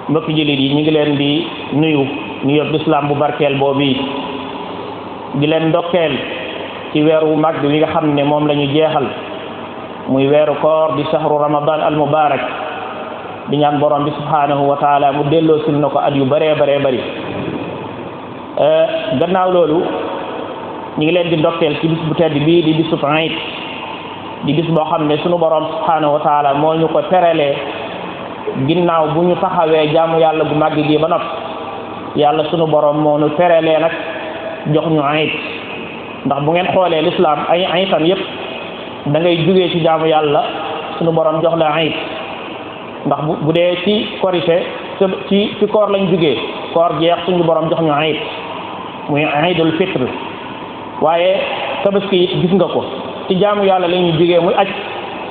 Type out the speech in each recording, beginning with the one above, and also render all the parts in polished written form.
mbokki jullit yi ñu ngi leen di nuyu nuyób lislaam bu barkeel boobu di leen ndokkeel ci weeru mag wi nga xam ne moom la ñu jeexal muy weeru koor di shahru ramadan al mubarak di ñaan borom bi subhanahu wa taala mu delloo sil na ko at yu bëree bëri gannaaw loolu ñu ngi leen di ndokkeel ci bis bu tedd bii di bisub Iid di bis boo xam ne sunu borom subhanahu wa taala moo ñu ko terelee ginnaaw bu ñu taxawee jaamu yàlla bu màgg gi ba noppi yàlla sunu borom moo ñu terelee nag jox ñu Iid ndax bu ngeen xoolee lislaam ay iitam yépp da ngay jugee ci jaamu yàlla sunu borom jox la Iid ndax bu dee ci korite ci koor lañ jugee koor jeex suñu borom jox ñu Iid muy Iidul fitr waaye tabaski it gis nga ko ci jaamu yàlla la ñuy jugee muy aj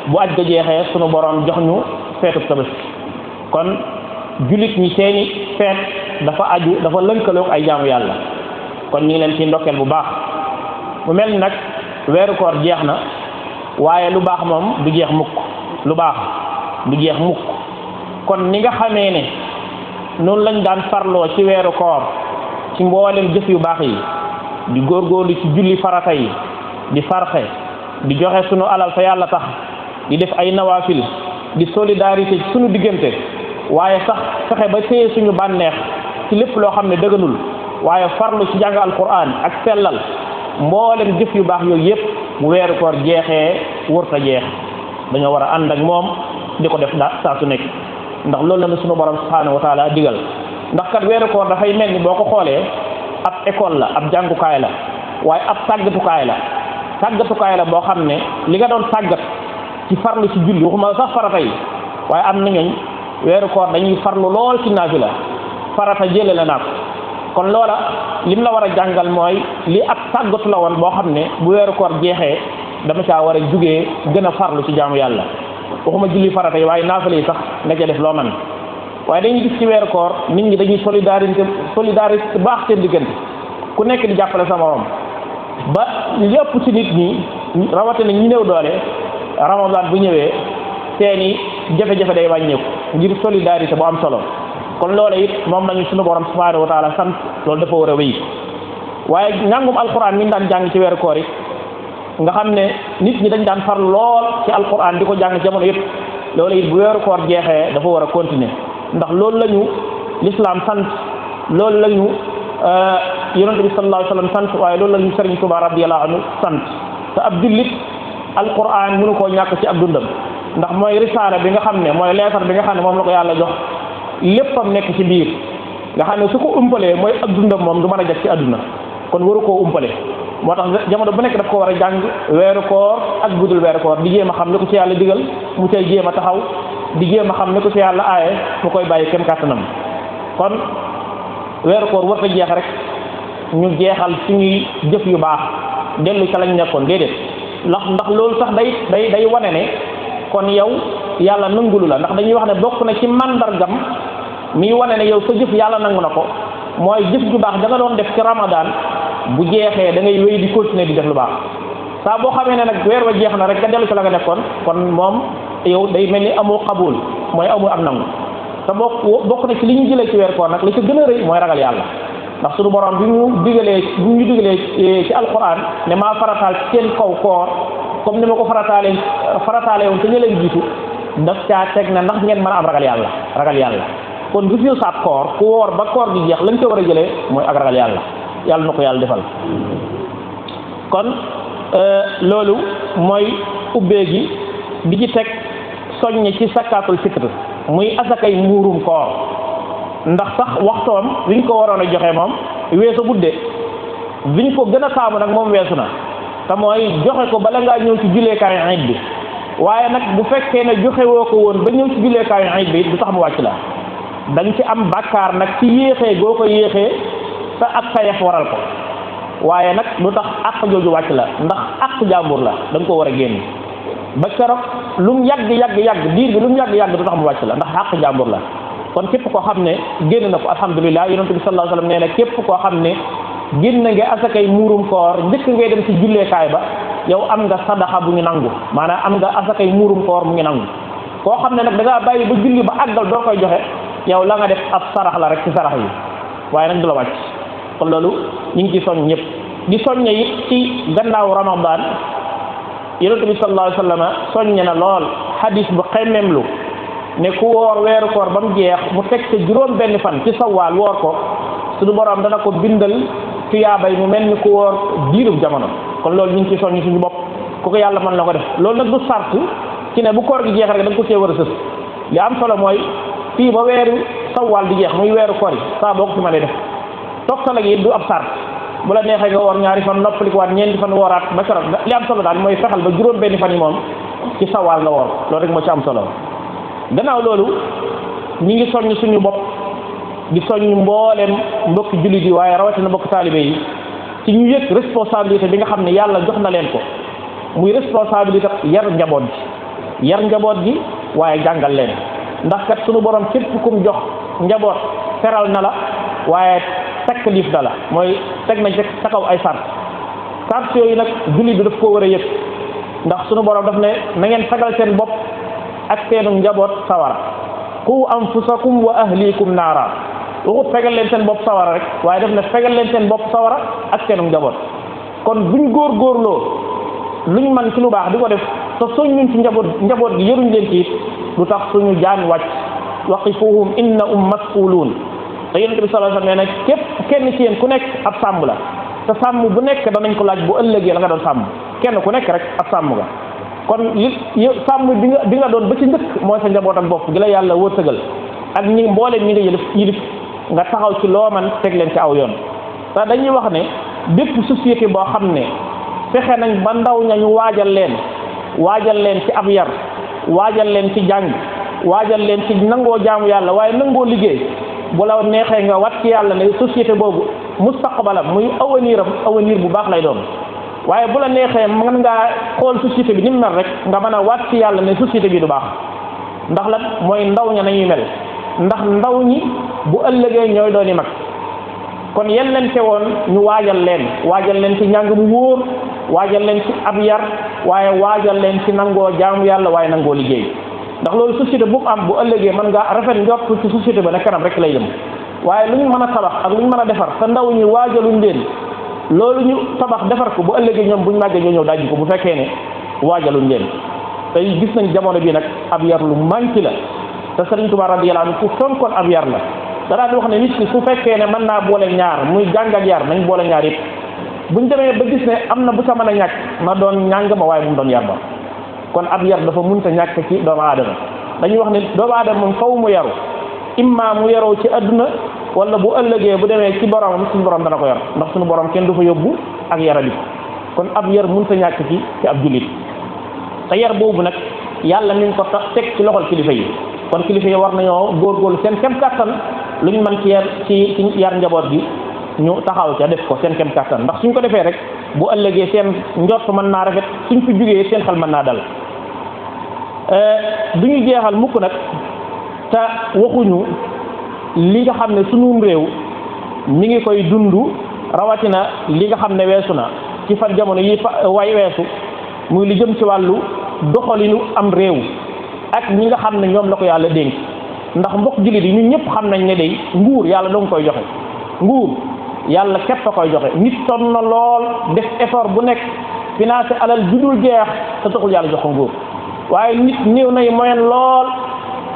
bu aj ga jeexee sunu borom jox ñu feetub tabaski kon jullit ñi seeni feet dafa lënkaloog ay jaamu yàlla kon ñu ngi leen ci ndokkeel bu baax mu mel ni nag weeru koor jeex na waaye lu baax moom du jeex mukk lu baax du jeex mukk kon ni nga xamee ne noonu lañ daan farloo ci weeru koor ci mboolem jëf yu baax yi di góorgóorlu ci julli farata yi di farxe di joxe sunu alal fa yàlla tax di def ay nawaafil di solidarité ci sunu diggante waaye sax fexe ba téye suñu bànneex ci lépp loo xam ne dëgganul waaye farlu ci jàng alquran ak sellal mboolem jëf yu baax yooyu yëpp bu weeru koor jeexee wërta jeex dañoo war a ànd ak moom di ko def saa su nekk ndax loolu la nu suñu borom subhanahu wa taala digal ndax kat weeru koor dafay mel ni boo ko xoolee ab école la ab jàngukaay la waaye ab tàggatukaay la boo xam ne li nga doon tàggat ci farlu ci julli waxuma sax farata yi waaye am na ñooñ weeru koor dañuy farlu lool ci naafila farata jële la naa ko kon loola lim la war a jàngal mooy li ab tàggatu la woon boo xam ne bu weeru koor jeexee dama caa war a jugee gën a farlu ci jaamu yàlla waxuma julli farata yi waaye naafila yi sax nga ca def loo man waaye dañuy gis ci weeru koor nit ñi dañuy solidarité baax seen diggante ku nekk di jàppale sa morom ba lépp ci nit ñi rawatina ñi néew doole ramadan bu ñëwee seeni jafe-jafe day wàññeeku ngir solidarité bu am solo kon loola it moom lañu suñu borom subhanahu wa taala sant loolu dafa war a wéy waaye njàngum alquran mi ñu daan jàng ci weeru koor it nga xam ne nit ñi dañ daan farlu lool ci alquran di ko jàng jamono yëpp loolu it bu weeru koor jeexee dafa war a continuer ndax loolu la ñu l'islam sant loolu la ñu yonente bi sallallahu alayhi wa sallam sant waaye loolu la ñu Sëriñ Tuubaa radiyallahu anhu sant te ab jullit alquran mënu koo ñàkk ci ab dundam ndax mooy risaala bi nga xam ne mooy leetar bi nga xam ne moom la ko yàlla jox léppam nekk ci biir nga xam ne su ko umpalee mooy ab dundam moom du mën a jag ci àdduna kon waru koo umpale moo tax jamono bu nekk daf ko war a jàng weeru koor ak budul weeru koor di jéem a xam ne ko ci yàlla digal mu cay jéem a taxaw di jéem a xam ne ko ci yàlla aaye mu koy bàyyi kem kàttanam kon weeru koor warta jeex rek ñu jeexal suñuy jëf yu baax dellu ca lañ nekkoon déedéet ndax loolu sax day wane ne kon yow yàlla nangulu la ndax dañuy wax ne bokk na ci mandargam mi wane ne yow sa jëf yàlla nangu na ko mooy jëf ju baax da nga doon def ci ramadan bu jeexee da ngay wéy di continuer di def lu baax saa boo xamee ne nag weer wa jeex na rek nga dellu ci la nga nekkoon kon moom yow day mel ni amoo xabul mooy amul ak nangu te bokk na ci li ñu jëlee ci weer koor nag li ci gën a rëy mooy ragal yàlla ndax suñu borom bi ñu digalee ci alquran ne maa farataal ci seen kaw koor comme ni ma ko farataale woon te ñu leen jiitu daf caa teg na ndax ngeen mën a am ragal yàlla kon gis ñu saab koor ku woor ba koor gi jeex lañ ko war a jëlee mooy ak ragal yàlla na ko yàlla defal kon loolu mooy ubbee gi di ci teg soññe ci sakaatul fitr muy asakay muurum koor ndax sax waxtoom wiñ ko waroon a joxe moom weesu gudde biñ ko gën a taamu nag moom weesu na te mooy joxe ko bala ngaa ñëw ci julleekaayu Iid bi waaye nag bu fekkee ne joxe woo ko woon ba ñëw ci julleekaayu Iid bi du tax mu wàcc la dañ ci am bàkkaar nag ci yéexee goo ko yéexee te ak sa yaf waral ko waaye nag du tax àq jooju wàcc la ndax àq jàmbur la da nga ko war a génn ba keroog lu mu yàgg diir bi lu mu yàgg du tax mu wàcc la ndax àq jàmbur la kon képp koo xam ne génn na ko alhamdulilah yonent bi sallallahu alayhi wa sallam nee na képp koo xam ne génn nga asakay muurum koor njëkk ngay dem ci julleekaay ba yow am nga sadaxa bu ñu nangu maanaam am nga asakay muurum koor mu ngi nangu koo xam ne nag da ngaa bàyyi ba julli ba àggal doo koy joxe yow la nga def ab sarax la rek ci sarax yi waaye nag du la wàcc. kon loolu ñu ngi ci soññ ñëpp di soññe it ci gannaaw ramadan yonent bi sallallahu alayhi wa sallam soññe na lool hadis bu xemmemlu ne ku woor weeru koor ba mu jeex mu teg ca juróom benn fan ci sawaal woor ko suñu borom dana ko bindal tuyaabay mu mel ni ku woor diirub jamono. kon loolu ñu ngi ci soññ suñu bopp ku ko yàlla mën na ko def loolu nag du sart ci ne bu koor gi jeex rek da nga ko cee war a sës li am solo mooy fii ba weeru sawaal di jeex muy weeru koor yi saa boo ko ci mënee def toftal ak yi du ab sart bu la neexee nga woor ñaari fan noppalikuwaat ñeenti fan wooraat ba keroog li am solo daal mooy fexal ba juróom benni fan yi moom ci sawaal nga woor loolu rek moo ci am solo. gannaaw loolu ñi ngi soññ suñu bopp di soññ mbooleem mbokki jullit yi waaye rawatina mbokki taalibe yi ci ñu yëg responsabilité bi nga xam ne yàlla jox na leen ko muy responsabilité yar njaboot gi waaye jàngal leen ndax kat suñu borom képp kum jox njaboot teral na la waaye taklif na la mooy teg na sa kaw ay sart yooyu nag jullit bi daf koo war a yëg ndax suñu borom daf ne na ngeen fegal seen bopp ak seenu njaboot sawara qu anfusakum wa ahlikum naara waxut fegal leen seen bopp sawara rek waaye daf ne fegal leen seen bopp sawara ak seenu njaboot. kon buñ góorgóorloo luñ man ci lu baax di ko def te soññuñ ci njaboot gi yëruñ leen ci it lu tax suñu jaan wàcc waqifuhum innahum mas'uluun te yonent bi sallallahu alayhi wa sallam nee na képp kenn ci yéen ku nekk ab sàmm la te sàmm bu nekk danañ ko laaj bu ëllëgee la nga doon sàmm kenn ku nekk rek ab sàmm nga. kon sàmm bi nga doon ba ci njëkk mooy sa njaboot ak bopp gi la yàlla wërsëgal ak ñi mbooleem ñi nga yilif nga taxaw ci loo man teg leen ci aw yoon. te dañuy wax ne bépp société boo xam ne fexe nañ ba ndaw ña ñu waajal leen ci ab yar waajal leen ci jàng waajal leen ci nangoo jaamu yàlla waaye nangoo liggéey bu la neexee nga wat ci yàlla ne société boobu mustaqbalam muy avenir bu baax lay doon. waaye bu la neexee mën ngaa xool société bi ni mu mel rek nga mën a waat ci yàlla ne société bi du baax ndax lan mooy ndaw ña nañuy mel ndax ndaw ñi bu ëllëgee ñooy dooni mag. kon yéen leen te woon ñu waajal leen ci njàng mu wóor waajal leen ci ab yar waaye waajal leen ci nangoo jaamu yàlla waaye nangoo liggéey ndax loolu société bu am bu ëllëgee mën ngaa rafet njort ci société ba ne kanam rek lay dem waaye lu ñu mën a tabax ak lu ñu mën a defar te ndaw ñi waajaluñ leen loolu ñu tabax defar ko bu ëllëgee ñoom buñ màggee ñoo ñëw dajji ko bu fekkee ne waajaluñ leen tey gis nañ jamono bi nag ab yar lu manqué la te Sëriñ Tuubaa radiyallaahu anhu fu fonkoon ab yar la danaa di wax ne nit ki su fekkee ne mën naa boole ñaar muy jàng ak yar nañ boole ñaar yëpp buñ demee ba gis ne am na bu sa mën a ñàkk na doon ñàng ma waaye bu mu doon yar ba kon ab yar dafa mënta ñàkk ci doomu aadama dañuy wax ne doomu aadama moom faw mu yaru imma mu yaroo ci adduna wala bu ëllëgee bu demee ci boromam suñu borom dana ko yar ndax suñu borom kenn du fa yóbbu ak yaradi kon ab yar mënta ñàkk ci ab jullit te yar boobu nag yàlla mi ngi ko teg ci loxol kilifa yi kon kilifa yi war nañoo góorgóorlu seen kem kàttan lu ñu mën ci yar njaboot gi ñu taxaw ca def ko seen kem kàttan ndax suñ ko defee rek bu ëllëgee seen njort mën naa rafet suñ fi jugee seen xel mën naa dal du ñu jeexal mukk nag te waxuñu li nga xam ne sunum réew ñi ngi koy dund rawatina li nga xam ne weesu na ci fan jamono yi way weesu muy li jëm ci wàllu doxalinu am réew ak ñi nga xam ne ñoom la ko yàlla dénk ndax mbokk jullit yi ñun ñëpp xam nañ ne day nguur yàlla doo nga koy joxe nguur yàlla képp a koy joxe nit sonn na lool def effort bu nekk financé alal ju dul jeex te taxul yàlla jox ko nguur waaye nit néew nay moyen lool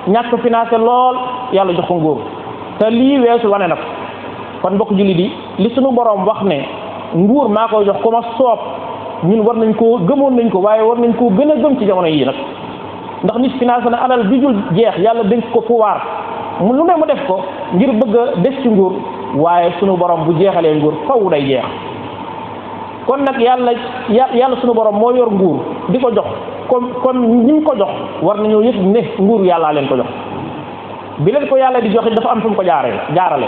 ñàkk financé lool yàlla jox ko nguur te lii weesu wane na ko kon mbokk jullit yi li suñu borom wax ne nguur maa koy jox ku ma soob ñun war nañ koo gëmoon nañ ko waaye war nañ koo gën a gëm ci jamono yii nag ndax nit financé na alal bi dul jeex yàlla dénk ko pouvoir mu lu ne mu def ko ngir bëgg a des ci nguur waaye sunu borom bu jeexalee nguur faw day jeex kon nag yàlla sunu borom moo yor nguur di ko jox kon ñi mu ko jox war nañoo yëg ne nguur yàllaa leen ko jox bi leen ko yàlla di jox it dafa am fu mu ko jaarale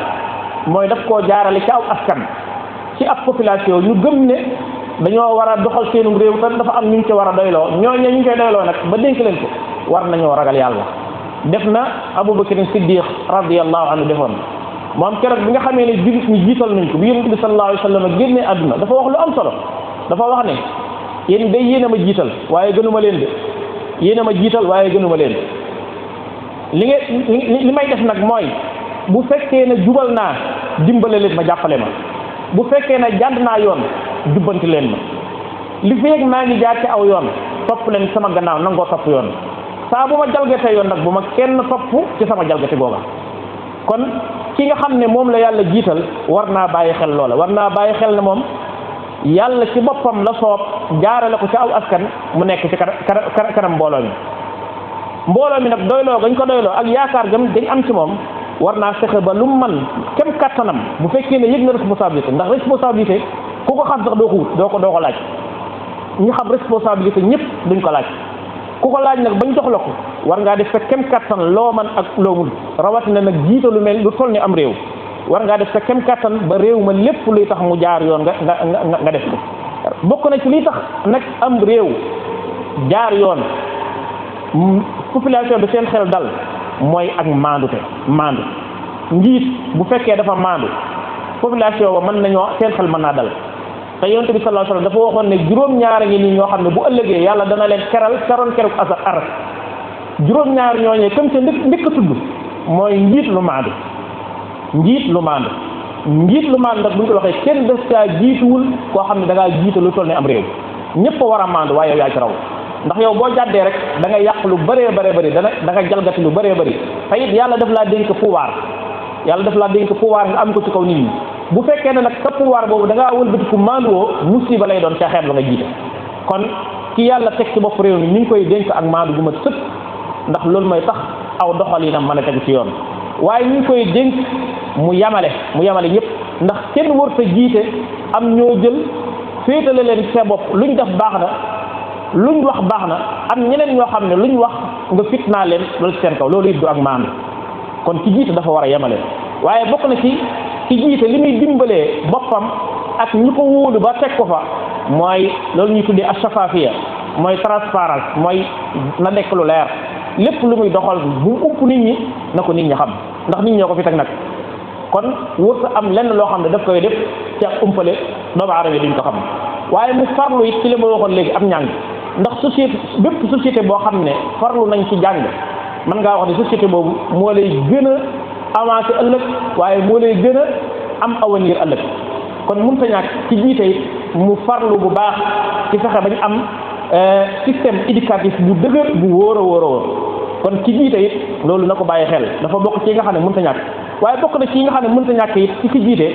mooy daf koo jaarale ci aw askan ci ab population ñu gëm ne dañoo war a doxal seenum réew te dafa am ñu ñu ci war a doyloo ñooñu ñu koy doyloo nag ba dénk leen ko war nañoo ragal yàlla def na Abubakar Siddiq radiyallahu anhu defoon moom keroog bi nga xamee ne jullit ñi jiital nañ ko bi yonent bi sallallahu alayhi wa sallam génnee àdduna dafa wax lu am solo dafa wax ne yéen day yéen a ma jiital waaye gënuma leen de yéen a ma jiital waaye gënuma leen li may def nag mooy bu fekkee ne jubal naa dimbale leen ma jàppale ma bu fekkee ne jàdd naa yoon jubbanti leen ma li feeg maa ngi jaar ci aw yoon topp leen sama gannaaw nangoo topp yoon saa bu ma jalgatee yoon nag bu ma kenn topp ci sama jalgati googa kon ki nga xam ne moom la yàlla jiital war naa bàyyi xel loola war naa bàyyi xel ne moom yàlla ci boppam la soob jaarale ko ci aw askan mu nekk ci kanam mbooloo mi nag doyloo gañ ko doyloo ak yaakaar gam dañ am ci moom war naa fexe ba lu mu man kem kattanam bu fekkee ne yëg na responsabilité ndax responsabilité ku ko xam sax doo ko wut doo ko laaj ñu xam responsabilité ñëpp duñ ko laaj ku ko laaj nag bañ jox la ko war ngaa def fekk kem kattan loo man ak loo mul rawatina nag jiite lu mel lu toll ni am réew war ngaa def fekk kem kattan ba réew ma lépp luy tax mu jaar yoon nga def ko bokk na ci liy tax nag am réew jaar yoon population bi seen xel dal mooy ak maandu njiit bu fekkee dafa maandu population ba mën nañoo seen xel mën naa dal te yonent bi sallallahu alayhi wasallam dafa waxoon ne juróom-ñaar ngi nii ñoo xam ne bu ëllëgee yàlla dana leen keral keruk aras juróom-ñaar ñooñee comme te ndëkk tudd mooy njiit lu maandu nag bu ñu ko waxee kenn des caa jiituwul koo xam ne da ngaa jiite lu toll ne am réew ñëpp a war a maandu waaye yow yaa ci raw ndax yow boo jàddee rek da nga yàq lu bëree bëri da nga jalgati lu bëree bëri te it yàlla daf laa dénk pouvoir nga am ko ci kaw nit ñi bu fekkee ne nag sa pouvoir boobu da ngaa wëlbatiku maanduwoo musiba lay doon ca xeet la nga jiite kon ki yàlla teg ci bopp réew mi ñu ngi koy dénk ak maandu gu ma sëkk ndax loolu mooy tax aw doxalinam mën a tegu ci yoon waaye ñu ngi koy dénk mu yamale ñëpp ndax kenn wër sa jiite am ñoo jël féetale leen sa bopp luñ def baax na luñ wax baax na am ñeneen ñoo xam ne luñ wax nga fitnaa leen loolu ci seen kaw loolu it du ak maandu kon ki jiite dafa war a yamale waaye bokk na ci ki jiite li muy dimbalee boppam ak ñi ko wóolu ba teg ko fa mooy loolu ñuy tuddee ash-shafafiya mooy transparence mooy na nekk lu leer lépp lu muy doxal bu ump nit ñi na ko nit ñi xam ndax nit ñoo ko fi teg nag kon wërta am lenn loo xam ne daf koy def ci ak umpale doomu aadama yi duñ ko xam waaye mu farlu it ci li ma waxoon léegi am njàng ndax bépp société boo xam ne farlu nañ ci jàng mën ngaa wax ne société boobu moo lay gën a avancé ëllëg waaye moo lay gën a am avenir ëllëg kon mënut a ñàkk ci jiite it mu farlu bu baax ci fexe bañ am système éducatif bu dëgër bu wóor a wóor kon ci jiite it loolu na ko bàyyi xel dafa bokk ci yi nga xam ne mënut a ñàkk waaye bokk na ci yi nga xam ne mënut a ñàkk it ci jiite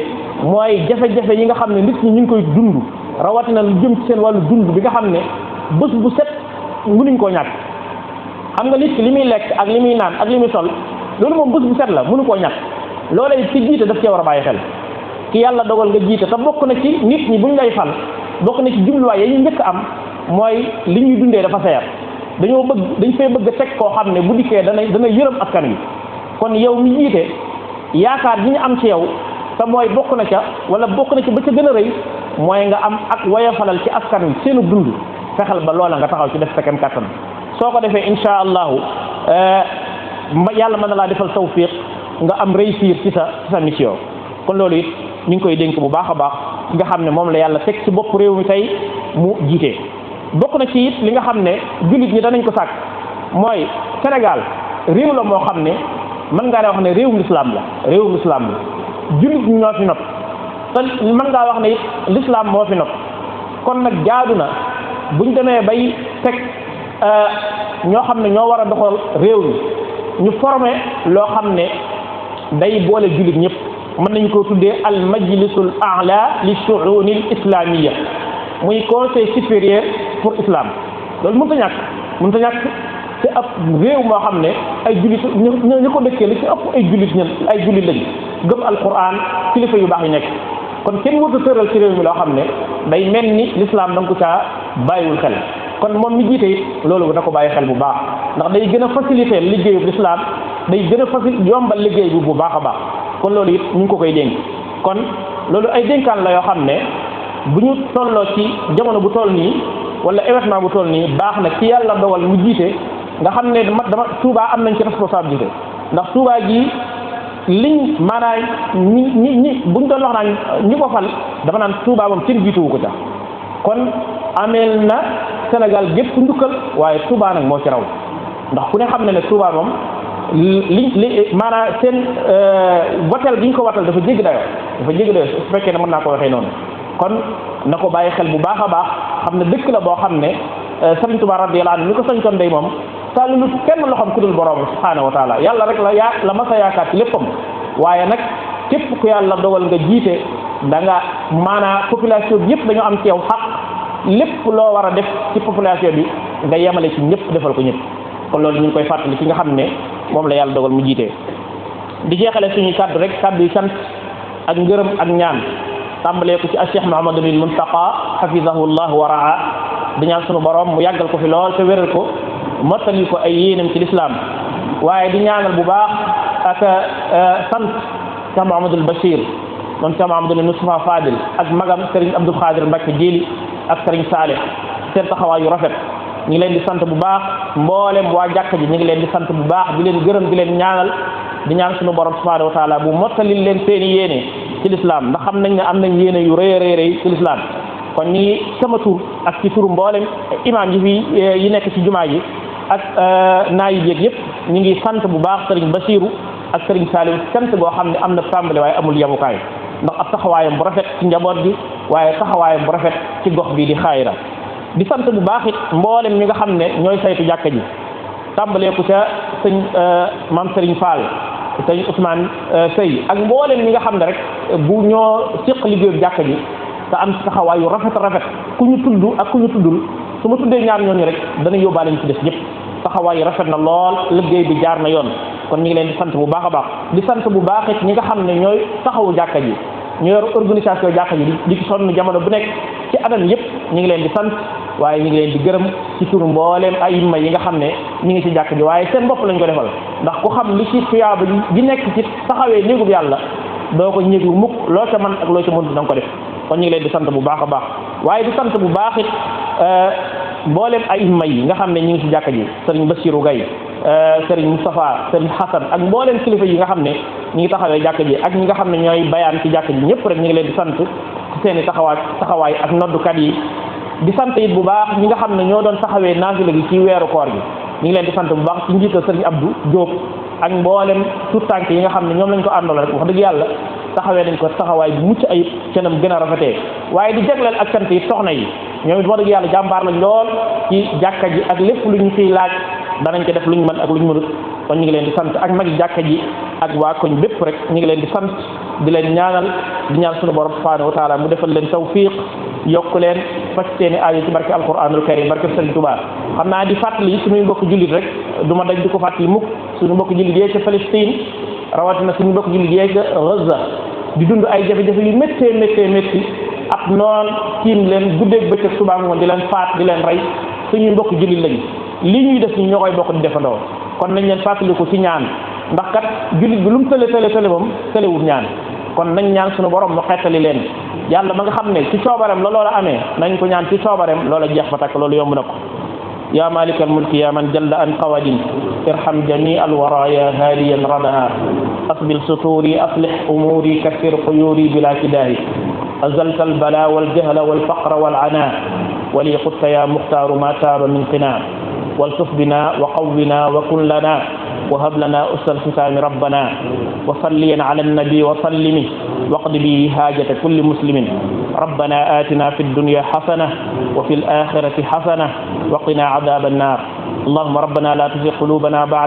mooy jafe-jafe yi nga xam ne nit ñi ñu ngi koy dund rawatina lu jëm ci seen wàllu dund bi nga xam ne bés bu set mënuñ koo ñàkk xam nga nit ki li muy lekk ak li muy naan ak li muy sol loolu moom bés bu set la mënu koo ñàkk loola it ci jiite daf cee war a bàyyi xel ki yàlla dogal nga jiite te bokk na ci nit ñi buñ lay fal bokk na ci jubluwaay yi ñu njëkk am mooy li ñuy dundee dafa seer dañ fay bëgg a teg koo xam ne bu dikkee dana yërëm askan wi kon yow mi jiite yaakaar bi ñu am ci yow te mooy bokk na ca wala bokk na ci ba ca gën a rëy mooy nga am ak woyofalal ci askan wi seenu dund fexeel ba loola nga taxaw ci def sa kem kàttan soo ko defee insha allahu yàlla mën na laa defal tawfiq nga am réussir ci sa mission kon loolu it ñu ngi koy dénk bu baax a baax nga xam ne moom la yàlla teg ci bopp réew mi tey mu jiite bokk na ci it li nga xam ne jullit ñi danañ ko sàkk mooy Sénégal réew la moo xam ne mën ngaa wax ne réewum lislaam la jullit ñi ñoo fi nopp te mën ngaa wax ne it lislaam moo fi nopp kon nag jaadu na buñ demee bay teg ñoo xam ne ñoo war a doxal réew mi ñu formé loo xam ne day boole jullit ñëpp mën nañu ko tuddee al majlisul a'la li shu'un al islamiyya muy conseil supérieur pour islam loolu mënut a ñàkk ci ab réew moo xam ne ay jullit ñu ko dëkkee li ci ëpp ay jullit lañu gëm alquran kilifa yu baax yi nekk kon kenn warut a tëral ci réew mi loo xam ne day mel ni l'islam da nga ko caa bàyyiwul xel kon moom mi jiite it loolu da ko bàyyi xel bu baax ndax day gën a faciliter liggéeyu l'islam day gën a yombal liggéey bi bu baax a baax kon loolu it ñu ngi ko koy dénk kon loolu ay dénkaan la yoo xam ne bu ñu tolloo ci jamono bu toll nii wala événement bu toll nii baax na ci yàlla dogal mu jiite nga xam ne dama Touba am nañ ci responsabilité ndax Touba gi liñ maanaam ñi buñ doon wax naan ñi ko fal dafa naan Touba moom kenn jiituwu ko ca kon ameel na Sénégal gépp njukkal waaye Touba nag moo ci raw ndax ku ne xam ne Touba moom li maanaam seen watel bi ñu ko watal dafa jéggi dayoo su fekkee ne mën naa ko waxee noonu kon na ko bàyyi xel bu baax a baax xam ne dëkk la boo xam ne Sëriñ Tuubaa radiyallaahu anhu mi ko sañtoon day moom tàllalut kenn loxoom ku dul borom subhaanahu wa taala yàlla rek la mas a yaakaar ci léppam waaye nag képp ku yàlla dogal nga jiite da nga maanaam population bi yëpp dañoo am ci yow xaq lépp loo war a def ci population bi nga yemale ci ñëpp defal ko ñëpp kon loolu ñu ngi koy fàttali ci nga xam ne moom la yàlla dogal mu jiite di jeexale suñuy kàddu rek kàddu yi sant ak ngërëm ak ñaan tàmbalee ko ci Cheikh Mouhamadul Muntaqa hafizahullah wa raa di ñaan sunu borom mu yàggal ko fi lool te wéral ko mottali ko ay yéenam ci lislaam waaye di ñaanal bu baax ak sant Cheikh Mouhamadul Bachir moom Cheikh Mouhamadul Moustapha Fadil ak magam Serigne Abdoul Khadir Mbacke Jili ak Serigne Salih seen taxawaay yu rafet ñu ngi leen di sant bu baax mboolem waa jàkka ji ñu ngi leen di sant bu baax di leen gërëm di leen ñaanal di ñaan suñu borom subhanahu wa taala bu mottalil leen seeni yéene ci lislaam ndax xam nañ ne am nañ yéene yu rëy rëy ci lislaam kon ñi ngi sama tur ak ci turu mboolem imaam yi fi yi nekk ci jumaa ji ak naayib yeeg yëpp ñu ngi sant bu baax Serigne Basiru ak Serigne Saliou sant goo xam ne am na tàmbali waaye amul yemukaay ndax ab taxawaayam bu rafet ci njaboot gi waaye taxawaayam bu rafet ci gox bii di Xayra di sant bu baax it mboolem ñi nga xam ne ñooy saytu jàkka ji tàmbalee ko ca sëñ maam Serigne Fall sëñ Ousmane Sey ak mboolem ñi nga xam ne rek bu ñoo séq liggéeyu jàkka ji te am taxawaay yu rafet ku ñu tudd ak ku ñu tuddul su ma tuddee ñaar ñooñu rek dana yóbbaale ñu ci des ñëpp taxawaay yi rafet na lool liggéey bi jaar na yoon kon ñu ngi leen di sant bu baax a baax di sant bu baax it ñi nga xam ne ñooy taxawu jàkka ji ñu yor organisation jàkka ji di ci sonn jamono bu nekk ci anam yëpp ñu ngi leen di sant waaye ñu ngi leen di gërëm ci turu mbooleem ayimma yi nga xam ne ñu ngi ci jàkka ji waaye seen bopp lañ ko defal ndax ku xam li ci tuyaaba ji nekk ci taxawee néegub yàlla doo ko ñéglu mukk loo ca man ak loo ca mënut da nga ko def kon ñu ngi leen di sant bu baax a baax waaye di sant bu baax it mboolem ayimma yi nga xam ne ñu ngi ci jàkka ji sëriñ Bassirou Gaye sëriñ Moustapha sëriñ Hassan ak mboolem kilifa yi nga xam ne ñu ngi taxawee jàkka ji ak ñi nga xam ne ñooy bayaan ci jàkka ji ñëpp rek ñu ngi leen di sant ci seen i taxawaay ak noddukat yi di sant it bu baax ñi nga xam ne ñoo doon taxawee naafila gi ci weeru koor gi ñu ngi leen di sant bu baax ci njiital sëriñ Abdou Diop ak mboolem tout tànk yi nga xam ne ñoom lañ ko àndal rek wax dëgg yàlla taxawee nañ ko taxawaay bu mucc ayib canam gën a rafetee waaye di jagleel ak sant yi soxna yi ñoom it wax dëgg yàlla jàmbaar lañ lool ci jàkka ji ak lépp lu ñu fiy laaj danañ ko def lu ñu mën ak lu ñu mënut kon ñu ngi leen di sant ak magi jàkka ji ak waa koñ bépp rek ñu ngi leen di sant di leen ñaanal di ñaan suñu borom subhanahu wa taala mu defal leen tawfiq yokk leen fas seeni aajo ci barke alquranul karim barke Sëriñ Tuubaa xam naa di fàttali suñuy mbokk jullit rek du ma dañ di ko fàttali mukk suñu mbokk jullit yee ca Palestine rawatina suñu mbokk jullit yee ca Gaza di dund ay jafe-jafe yu métti ab noon tiim leen guddeeg bëccëg subaa ngoon di leen faat di leen rey suñuy mbokk jullit lañu lii ñuy def ñi ñoo koy bokk di defandoo kon nañ leen fàttaliku ci ñaan ndax kat jullit bi lu mu tële moom tëlewut ñaan kon nañ ñaan suñu borom mu xettali leen yàlla ma nga xam ne ci coobareem la loola amee nañ ko ñaan ci coobareem loola jeex ba takk loolu yomb na ko ya malik al mulki ya man jalla an qawadin irham jami al wara ya hadiyan radaa asbil suturi aslih umuri kaffir quyuri bila kidahi azalta al bala wal jahla wal faqra wal ana wali qutta ya muxtaaru ma taaba min qina والطف بنا وقونا وكن لنا وهب لنا أسر الختام ربنا وصليا على النبي وسلم واقض به حاجة كل مسلم ربنا آتنا في الدنيا حسنة وفي الآخرة حسنة وقنا عذاب النار اللهم ربنا لا تزغ قلوبنا بعد